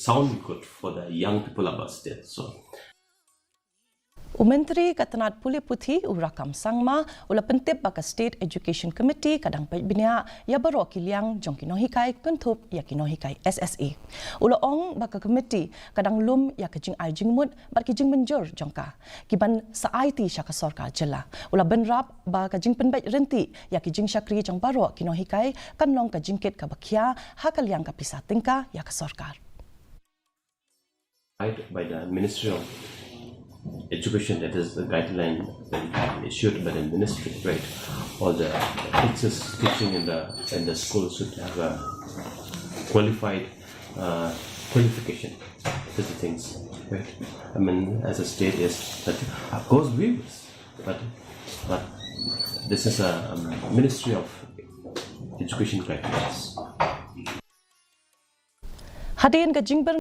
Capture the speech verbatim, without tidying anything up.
sound good for the young people of our state. So U Myntri ka tnad pule puthi u Rakkam Sangma u la pyntip ba ka State Education Committee ka dang peit bniah ïa baroh ki liang jong ki nonghikai kynthup ïa ki nonghikai SSA. U la ong ba ka committee ka dang lum ïa ka jingai jingmut bad ki jingmynjur jong ka ki ban sa aiti sha ka sorkar jylla. U la bynrap ba ka jingpynbeit rynti ïa ki jingshakri jong baroh ki nonghikai kan long ka jingkit kaba khia ha ka liang ka pisa tyngka ïa ka sorkar. Right, by the Ministry of Education, that is the guideline that have been issued by the ministry, right? All the teachers teaching in the in the school should have a qualified uh, qualification. These are the things, right? I mean, as a state is that of course we wish, but but this is a um, Ministry of Education guidelines. Hadien ka jingbyr